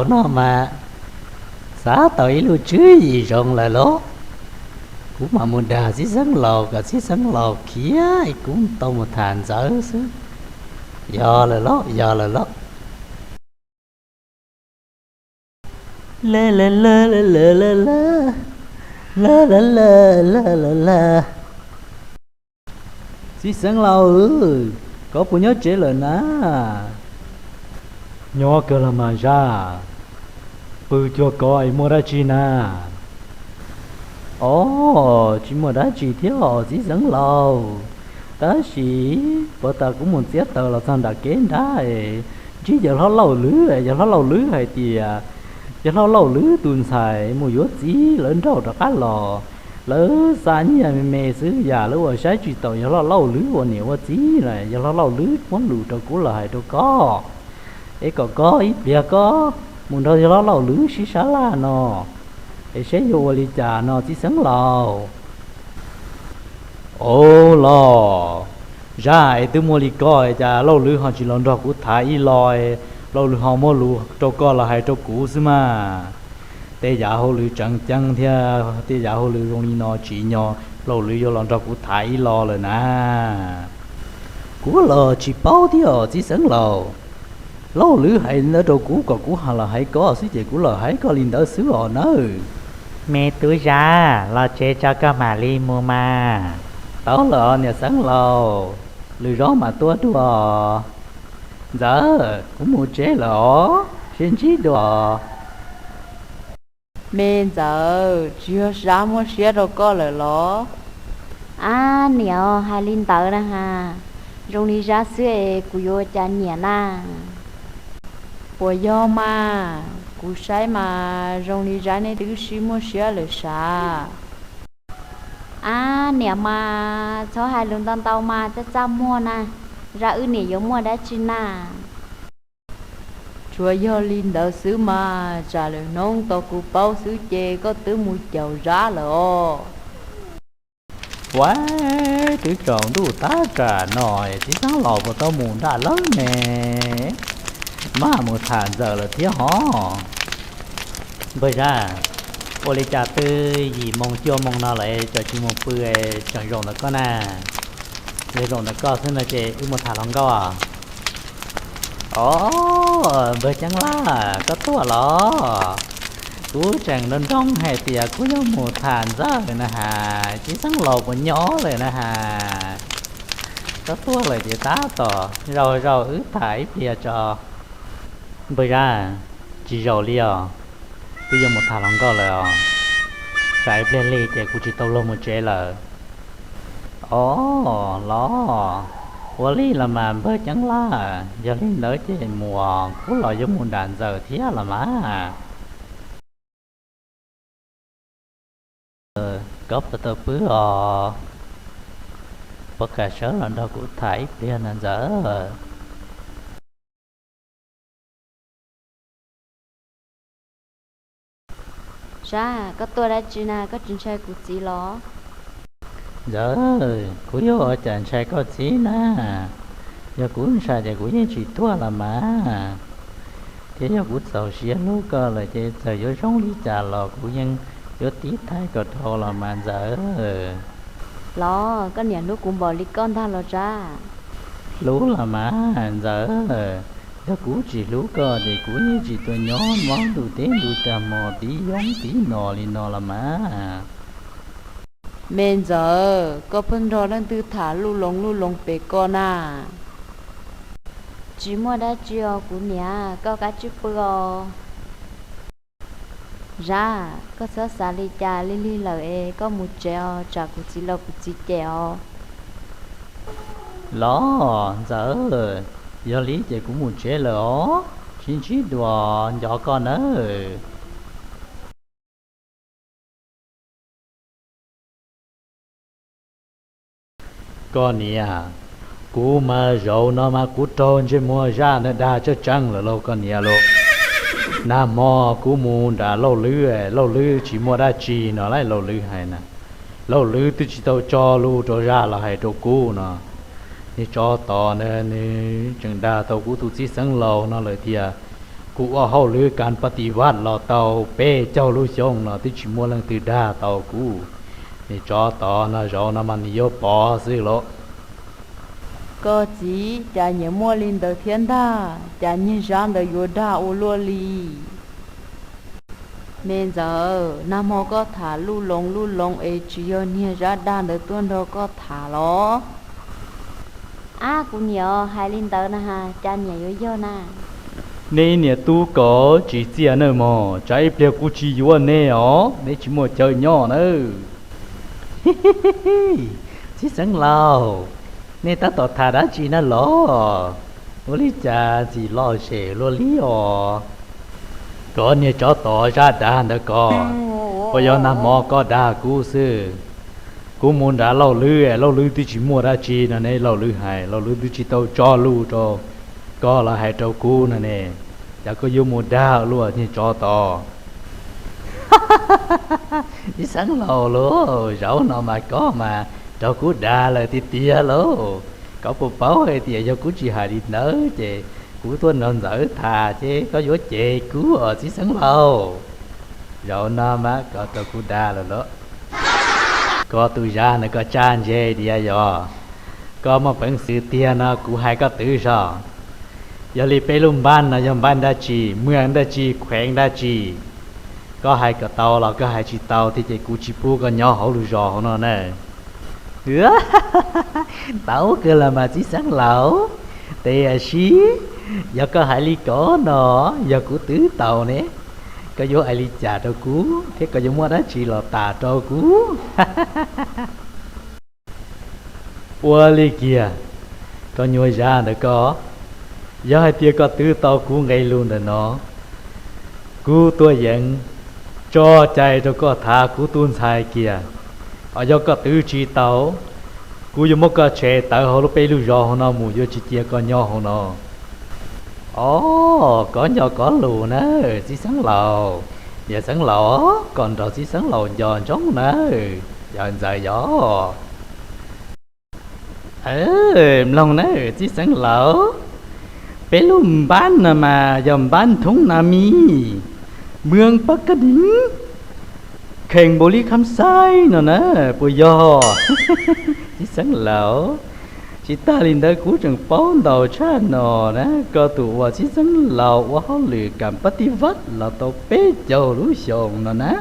No mas xav tau ib lub tswv yim zoo lawm lauj. Kuv mam mus dag txiv xeev laus kom txiv xeev laus khiav, kuv tau mus tham ntxawv xwb. Yog lawm lauj, yog lawm lauj. La la la la la la la, la la la la la la. Txiv xeev laus, koj puas nyob tsev lawm na? Nyob kawg los mas Zaj. Pw cuag koj es muaj dab tsi na? Os, tsis muaj dab tsi thiab os txiv xeev laus, tab sis puag ta kuv mus txiav taws los txog nram kev nrad es ntsib yawg hlob Lauj Lwm, yawg hlob Lauj Lwm hais tias yawg hlob Lauj Lwm tus ntxhais mus yuav txiv lawv nrauj rov qab los, lawv xa nyiaj me me xwb, yam lawv ua saib tsis taus yawg hlob Lauj Lwm ua niam ua txiv na. Yawg hlob Lauj Lwm muab lus rau kuv los hais rau koj, es kom koj ib pliag koj mus nrog yawg hlob Lauj Lwm sib sab laj no, es saib yuav ua li cas no txiv xeev laus. Au los, Zaj, es twb muaj li ko cas Lauj Lwm ho tsis los nrog kuv tham ib los, Lauj Lwm ho muab lus rau koj los hais rau kuv xwb mas. Tej yam hauj lwm tseem ceeb thiab tej yam hauj lwm zoo li no tsim nyog Lauj Lwm yuav los nrog kuv tham ib los lawm na. Kuv los tsis paub thiab os txiv xeev laus. Lauj Lwm hais ntawd rau kuv kom kuv los hais koj xwb ces kuv los hais koj li ntawd xwb os nawb. Me tub Zaj, los tsev tso koj mam li mus mas. Tau lawm os niam xeev laus, lwm zaus mam tuaj dua. Ntxawm, kuv mus tsev lawm os, sib ntsib dua. Me Ntxawm, tsis yog Zab muab siab rau koj lawm los? Ab niam, hais li ntawd na has, zoo li Zab xwb es kuv yuav ua cas nyiam na. Puas yog mas, kuv saib mas zoo li Zab nej twb sib muaj siab lawm sav. Ab niam mas, txhob hais lus ntau ntau mas, txaj txaj muag na, Zab wb niam yuav muaj dab tsi na. Tsuas yog li ntawd xwb mas, tsam lwm hnub tau kuv paub xwb ces koj twb mus caum Zab lawm os. Ua, twb tsaus ntuj tab tsam no, txiv xeev laus puas tau mus nram lawm ne? Maj mus tham Ntxawm lawm thiab hov. Npawg Zab, ua li cas twb yim moo cuaj moo no lawm tseem tsis mus pw, tseem zaum ntawm koj na? Yog zaum ntawm koj xwb no ces wb mus tham hluas nkauj. Os, npawg Ceeb Laj, koj tuaj los? Kuv tseem nroo nroo hais tias kuv yuav mus tham Ntxawm na has, txiv xeev laus puas nyob lawm na has. Koj tuaj lawm ces tab tom zaum zaum wb tham ib pliag tso. Npawg Zab, tsis zaum li os, twb yuav mus tham hluas nkauj lawm os. Tsam ib pliag lig ces kuv tsis tau luag mus tsev lawm. Os, los, ua li los mas npawg Ceeb Laj, yog li ntawd ces mus, kuv los yuav mus nram Ntxawm thiab los mas. Koj puas tau pw os? Puas kam sawv los nrog kuv tham ib pliag na Ntxawm? Zab, koj tuaj dab tsi na, koj tsis ntshai kuv txiv los? Ntxawm, kuv yuav ua cas ntshai koj txiv na? Yog kuv ntshai ces kuv yeej tsis tuaj los mas. Thiab yog kuv txaus siab hlub koj lawm ces txawm yuav zoo li cas los kuv yeej yuav tiv thaiv koj dhau los mas Ntxawm. Los koj niam hlub kuv npaum li koj ntag los Zab? Hlub los mas Ntxawm, yog kuv tsis hlub koj ces kuv yeej tsis tuaj nyob mob ntuj teb ntuj tag hmo tiv yoob tiv no li no los mas. Me Ntxawm, koj pheej nrog leej twg tham luj loos luj loos pem koj na? Tsis muaj dab tsi os kuv niam, koj kav tsij pw os. Zab, koj txhob xav li cas, lig lig lawm es koj mus tsev os, tsam kuv txiv los kuv txiv cem os. Los Ntxawm, yog li ces kuv mus tsev lawm os, sib ntsib dua, nco koj nawb. Koj niam, kuv mas zaum no mas kuv raug ntsej muag Zaj ntawd dag tseeb tseeb lawm lauj koj niam lauj. Nag hmo kuv mus nram Lauj Lwb, Lauj Lwb tsis muaj dab tsi no lauj, Lauj Lwb hais na. Lauj Lwb twb tsis tau tso lus rau Zaj los hais rau kuv no. Niag tsov tom na, nws tseem dag tau kuv tus txiv xeev laus no lawm tiag. Kuv ua hauj lwm kas pas tis vaj los tau peb caug lub xyoo no twb tsis muaj leej twg dag tau kuv. Niag tsov tod no zaum no mas nws yuav pov xwb lauj. Koj txiv, cas nyias muaj li ntawd thiab ntag, cas niag Zab ntawd yuav dag ua luaj li? Me ntxawm, nag hmo koj tham luj loos luj loos es tsis yog niag Zab dag ntawd tuaj nrog koj tham los? Ab, kuv niam hais li ntawd na has, cas niam yuav yog na? Nej niam tub kav tsis txiaj nawj mog, tsam ib pliag kuv tsis yuav nej os, nej tsis muaj chaw nyob nawb. Txiv xeev laus, nej tab tom tham dab tsi na los? Ua li cas ntxim lom zem luaj li os? Koj niag tsov tom Zab dag ntawd koj, puas yog nag hmo koj dag kuv xwb? Kuv mus nrad Lauj Lwb, Lauj Lwb twb tsis muaj dab tsi no ne, Lauj Lwb hais Lauj Lwb twb tsis tau tso lus rau koj los hais rau kuv no ne, cas koj yuav mus dag luaj niag tsov tod? Txiv xeev laus lauj, zaum no mas koj mas raug kuv dag lawm tiag tiag lauj. Koj puas paub hais tias yog kuv tsis hais li ntawd ces kuv tuaj nrog ntxawm tham ces koj yuav cem kuv os txiv xeev laus. Zaum no mas koj raug kuv dag lawm lauj. Koj tus Zab ntawd koj tsa ntseg dias yog? Koj muaj peev xwm tiag no kuv hais koj twv zog. Yog li peb lub npab no yog npab dab tsi, muaj dab tsi, khueev dab tsi? Koj hais kom tau los koj hais tsis tau thiab ces kuv tsis pub koj nyob hauv lub zos hauv no na. Tau kawg los mas txiv xeev laus, tiam sis yog koj hais li ko no, yog kuv twv tau ne, koj yuav hais li cas rau kuv thiab koj yuav muab dab tsi los tas rau kuv? Ua li kiag, koj nyuag Zab ntawd koj, yog hais tias koj twv tau kuv nqe lus ntawm no, kuv tuaj yeem tso cai rau koj thav kuv tus ntxhais kiag. Ho yog koj twv tsis tau, kuv yuav muab koj tshem tawm hauv lub peb lub zos hauv no mus, yuav tsis cia koj nyob hauv no. Os, koj nco koj lus na txiv xeev laus. Yog xeev laus, koj nrog txiv xeev laus nco ntsoov na, yog ntxawm yog. Mloog na txiv xeev laus, peb lub npab no mas yog npab Thoob Na Mis, mws Paj Kab Div, kheem Npaus Lis Kham Xais no na, puas yog? Txiv xeev laus, tsis tag li ntawd kuv tseem paub ntau tshaj no na, koj tus uas txiv xeev laus ua hauj lwm kam pab tiv vaj los tau peb caug lub xyoo no na,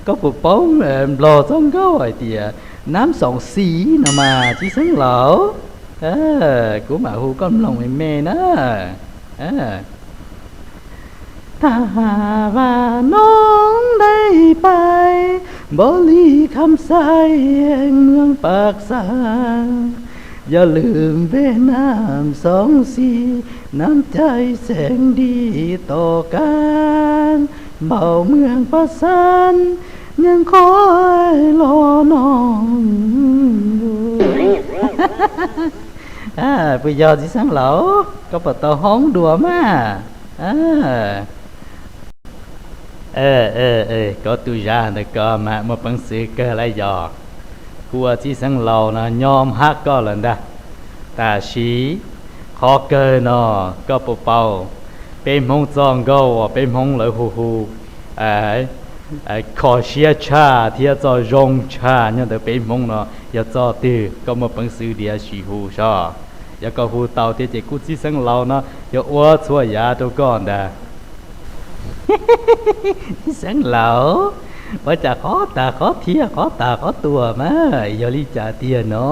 koj puas paub Nplog txoj nkauj hais tias nab xoom xis no mas txiv xeev laus? Kuv mam hu koj mloog me me na. Tag vas noob dej pais, Npaus Lis Kham Xais, mws Paj Xais, yog lwm npe nab xoom xis, nab cai xeev di tom kab, npaum mws Paj Xais, nyeej qhov los no. Puas yog txiv xeev laus, koj puas tau hoob dua mas? Koj tus Zab ntawd koj mas muaj peev xwm kawg lawm yog. Kuv ua txiv xeev laus no nyob hab koj lawm ntag. Tab sis qhov kawg no, koj puas paub peb Hmoob txoj nkauj uas peb Hmoob lawv hu hu kho siab tshaj thiab txoj zoo tshaj nyob ntawm peb Hmoob no yog txoj twg? Koj muaj peev xwm diam sim hu soj. Yog koj hu tau thiab ces kuv txiv xeev laus no yuav ua txhua yam rau koj ntag. Txiv xeev laus, ua cas qhov tag qhov thiab qhov tag qhov tuag mas yog li cas tiag no?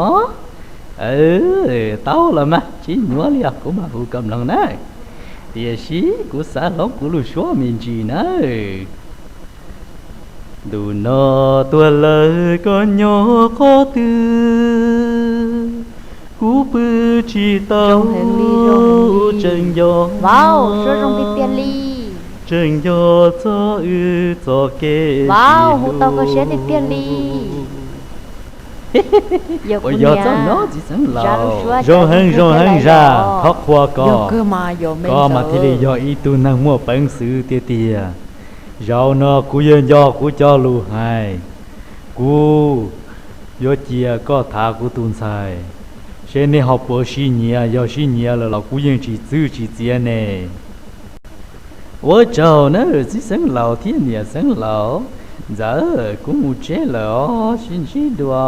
Tau los mas tsis nyuaj li os, kuv mam hu koj mloog na. Tiam sis kuv xav hloov kuv lub suab me ntsis nawb. Ntu no tuag lawm koj nyob qhov twg? Kuv pw tsis tau, tseem nco, tseem nco txog wb txoj kev, hu tau koj siab tiag tiag li. Uas yog txoj no txiv xeev laus, zoo heev zoo heev zaj, thov qhuas koj, koj mas thiaj li yog ib tug neeg muaj peev xwm tiag tiag. Zaum no kuv yuav nco kuv cov lus hais, kuv yuav cia koj thav kuv tus ntxhais, seb nej ho puas sib nyiam, yog sib nyiam lawm los kuv yeej tsis txwv tsis txiav ne. Ua tsaug nawb txiv xeev laus thiab niam xeev laus. Ntxawm, kuv mus tsev lawm os, sib ntsib dua.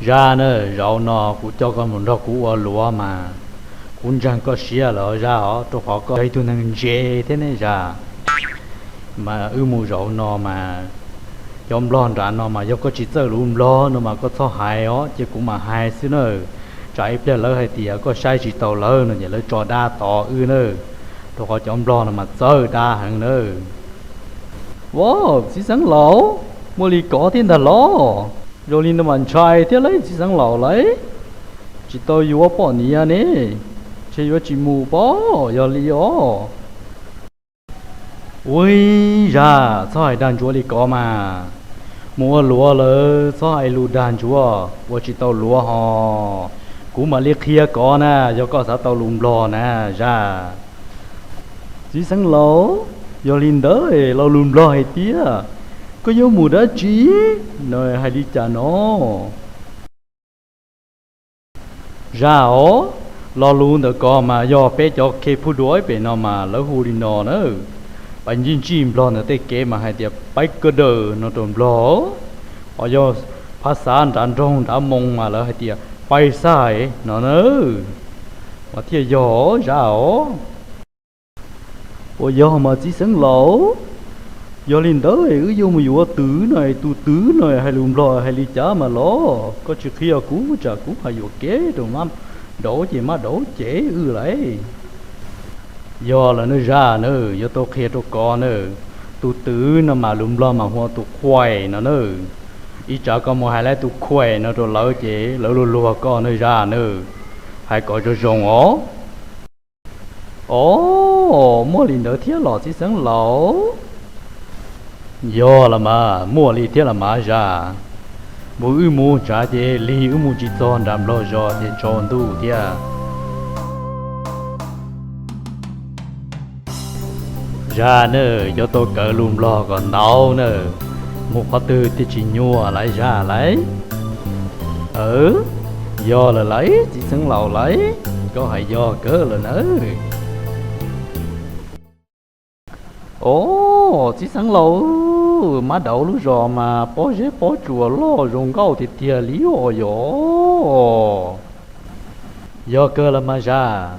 Zaj na, zaum no kuv coj koj mus nrog kuv ua luav mas kuv ntseeg koj siab lawm Zaj os, rau qhov koj yog ib tug neeg ntse thiab ne Zaj. Mas wb mus zaum no mas cov nplog nram no mas yog koj tsis txawj lus nplog no mas koj txhob hais os, cia kuv mam hais xwb na. Tsam ib pliag lawv hais tias koj saib tsis taus lawv no ces lawv tso dab tos wb na, rau qhov cov nplog no mas txawj dab heev na. Vauv, txiv xeev laus, muaj li ko thiab ntag los? Zoo li no mas ntshai thiab lauj txiv xeev laus lauj. Tsis tau yuav poj niam ne, ntshe yuav tsis mus pob yog li os. Ua, Zaj, txhob hais dag ntsuav li ko mas. Mus ua luav lawm txhob hais lus dag ntsuav, ua tsis tau luav hos. Kuv mam li qhia koj na, yog koj xav tau lus nplog na, Zaj. Txiv xeev laus, yog li ntawd lo lus nplog hais tias koj yuav mus dab tsi no hais li cas no? Zaj os, lo lus ntawm ko mas yog peb cov khe phu duav pem no mas lawv hu li no na. Pais ntsij ntsij nplog ntawm tej kev mas hais tias paib kawg daws no rau nplog, ho yog phas xav nrad nroog nrad moo mas lawv hais tias paib xais no na. Mas thiaj yog Zaj os. Ua yog mas txiv xeev laus, yog li ntawd wb yuav mus yuav twv no, tus twv no hais lus nplog hais li cas mas los? Koj tsis qhia kuv tsam kuv hais yuam kev rau mab dauv ces mab dauv cem wb lauj. Yog lawm na Zaj na, yuav tau qhia rau koj na, tus twv no mas lus nplog mas hu ua tus khuais no na. Ib tsam koj mus hais lawv tus khuais no rau lawv ces lawv luag luag koj na Zaj na. Hais kom zoo zoo os. Os, muaj li ntawd thiab los txiv xeev laus? Yog los mas, muaj li thiab los mas Zaj. Mus wb mus tsav ces lig wb mus tsis txog nram nplog zos ces tsaus ntuj thiab. Zaj na, yuav tau kawm lus nplog kom ntau na, mus qhov twg thiaj tsis nyuaj lauj Zaj lauj. Yog lawm lauj txiv xeev laus lauj, koj hais yog kawg lawm nawb. Os, txiv xeev laus, mab dauv lub zos mas pob zeb pob tsuas loj zoo nkauj tiag tiag li os yog. Yog kawg los mas Zaj,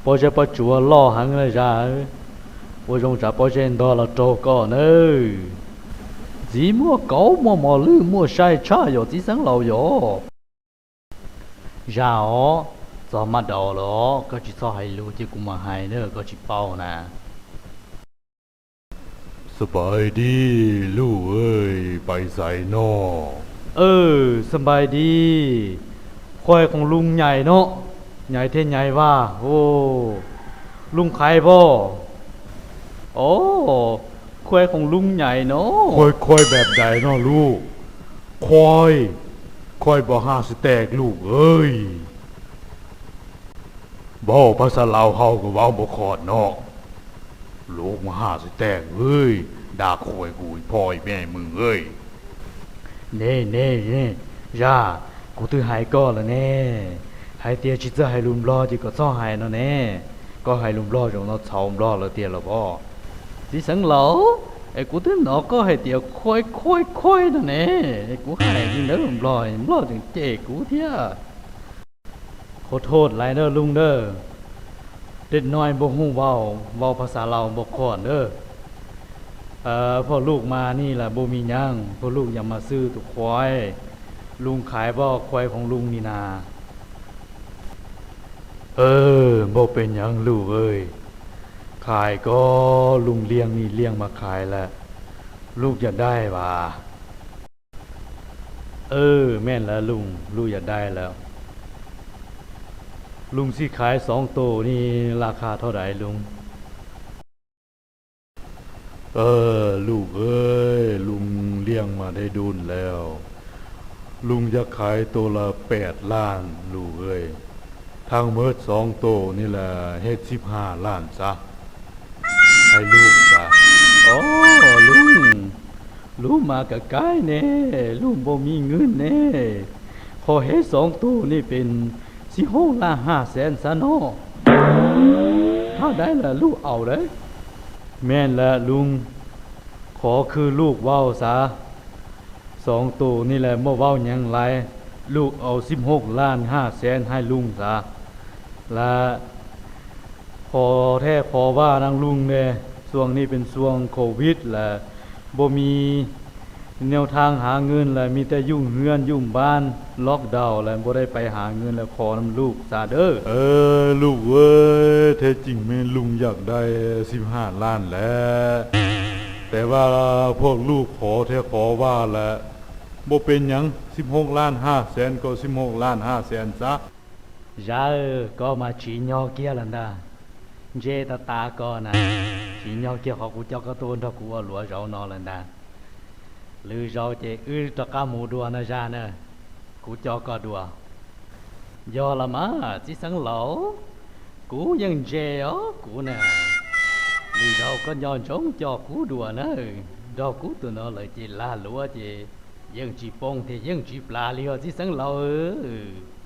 pob zeb pob tsuas loj heev na Zaj, ua zoo tsav pob zeb ntog los raug koj nawb. Ntxiv muaj kauv muaj mos lwj muaj sai tshaj yog txiv xeev laus yog. Zaj os, txog mab dauv los koj tsis txhob hais lus ces kuv mam hais na, koj tsis paub na. Xab npais dib luj, pais xais no? Xab npais dib, khuais khoom loo nyais no, nyais thiab nyais vaj, loo qhais pom? Os, khuais khoom loo nyais no. Khuais khuais npaum dais no luj, khuais, khuais npaum haj xwb teg luj. Npaum phaj xav laus hau kom vauv npaum qhov no, luj mus haj xwb teg, dag khuais kuv ib phom ib me mws. Ne ne ne, Zaj, kuv twb hais koj lawm ne, hais tias tsis txawj hais lus nplog ces kom txhob hais no ne. Koj hais lus nplog zaum no txhaum nplog lawm tiag los pob? Txiv xeev laus, es kuv twb hnov koj hais tias khuais khuais khuais no ne, kuv hais li ntawd nplog, nplog tseem cem kuv thiab. Qhuav thod lais na loo na, dej noj npau hwj vau, vau phaj xav laus npau qhuam na. Phauj Luj mas ni las npau mi nyav, Phauj Luj yam mas xwb tus khuais, loo qhais pom khuais khoom loo ni na. Npau pes nyav luj, qhais koj loo liag ni liag mas qhais lawm, luj yam dai vas. Meej lawm, luj yam dai lawm. Loo xij qhais xoov tus ni, laj qha thov dais loo. Luj, loo liag mas dai dun lawm, loo yam qhais tus las pes laj luj, thaj mab xoov tus ni las hej xib haj laj xav, hais luj xav. Os, luj, luj mas kav kaib ne, luj npau mi ngwj ne, qhov hej xoov tus ni pes Xib hoob laj haj xees xav no, thaj dai lawm luj aus dawb. Meej lawm luj, qhov khwj luj vau xav. Xoov tus ni lawm muaj vau nyeev lais, luj aus xib hoob laj haj xees hais luj xav. Lawm qhov thej qhov vaj naj luj ne, xuas ni pes xuas covid lawm, npuaj mi niaj thaj hav ngwj lawm, mi tej yuj hwj yuj npab, lockdown lawm, npuaj dai pais hav ngwj lawm, qhov naj luj xav dawb. Luj, thej ceem meej luj yam dai xib haj laj lawm, tes vaj phoj luj qhov thej qhov vaj lawm, npuaj pes nyeev xib hoob laj haj xees, koj xib hoob laj haj xees xav. Zab, koj mas tsim nyog kiag lawm ntag. Ntse tas tas koj na, tsim nyog kiag qhov kuv coj koj tuaj nrog kuv ua luav zaus no lawm ntag. Lwm zaus ces wb rov qab mus dua no Zab na, kuv coj koj dua. Yog los mas txiv xeev laus, kuv yeej ntse os kuv na. Lwm zaus koj nco ntsoov coj kuv dua na, nrog kuv tus no lawm ces lag luav ces yeej tsis poob thiab yeej tsis plam li os txiv xeev laus.